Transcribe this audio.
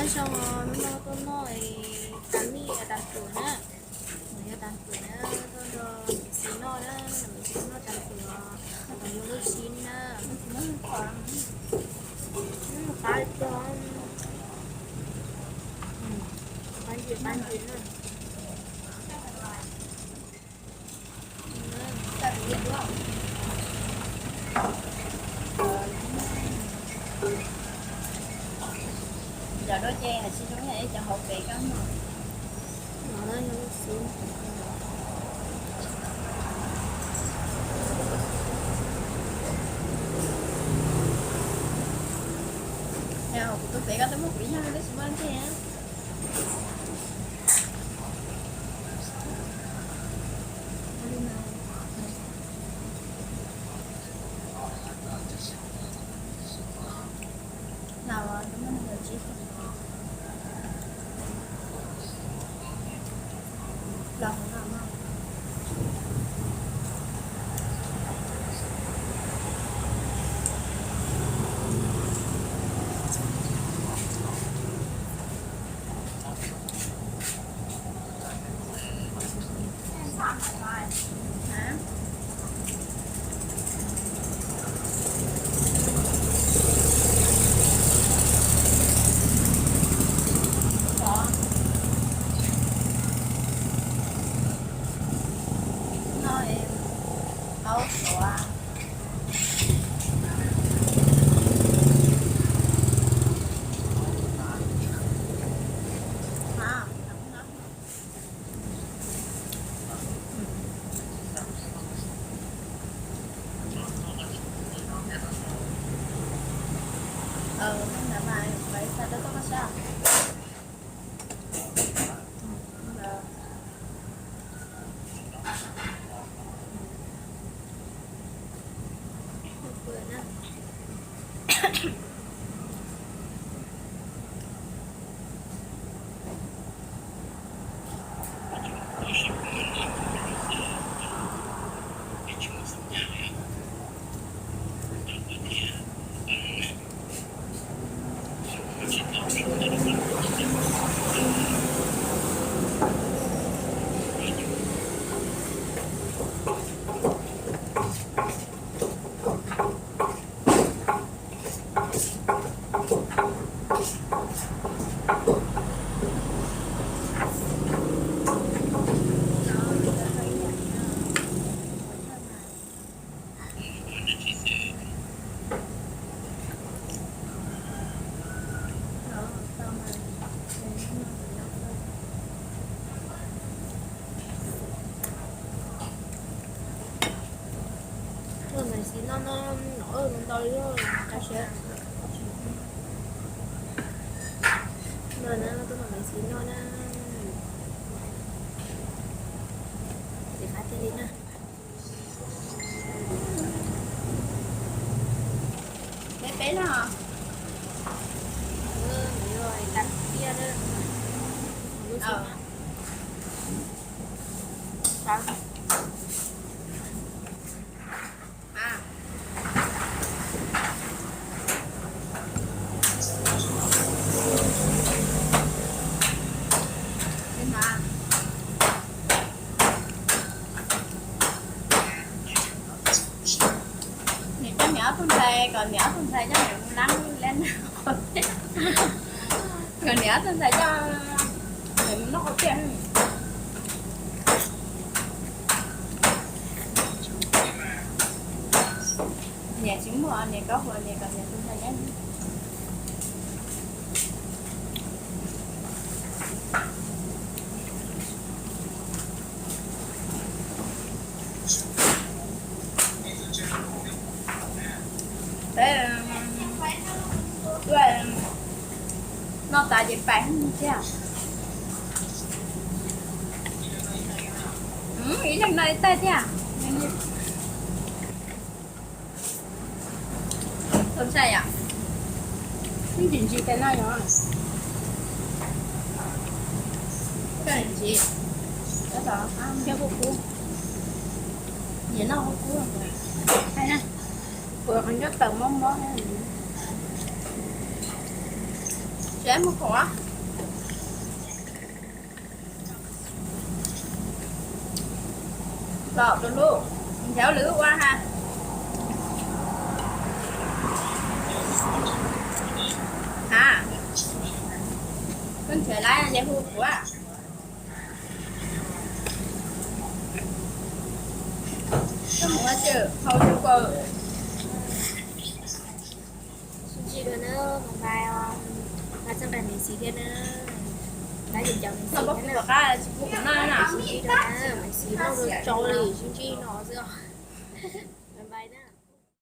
Zoo, hnub no tuaj noj tas mij tas fwm na. Nws yog tas fwm na, tuaj nrog niam txiv noj na, niam txiv noj tas fwm os, noj tas fwm lub sib na. Qab, qab ntsis qab ntsis na. Cov dua ces hais tsis zoo ib yam li cov hauv pem koj no. Kuv tus pem koj twb muab kuv yog tab sis muaj ntej. Ua mas txiv noj no, no ntau li, qa siab. No na, tuaj noj mas txiv noj na. Txiv qab tiag li na. Peb peb los. Tiag. Niam coj niam ob tug ntxhais, kom niam ob tug ntxhais coj niam mus lab lab, kom niam ob tug ntxhais coj niam mus noj qhauv tiaj. Niam tsis muaj, niam kaub hua, niam kom niam tus ntxhais nyob. Peb noj tas ces pais thiab. Ib leeg noj ib tais thiab. Tau sai yom? Ntsis ntsis tais no yom? Ntsis. Kub kub. Niam noj kub kub. Kuv qhov ncauj tawm mob mob. Tsev mus kom los rau lub nthawv lwm ua ha. Ha, koj nrhiav lawm ces hu kuv. Koj mus ua tseem haus rau kaum. Sib ntsib dua na, bye bye os. Pab txhawb nqa Maiv Xis thiab na. Pab cov Maiv Xis thiab na. Sib ntsib dua na, Maiv Xis noj dua tsau li, sib ntsib no xwb os.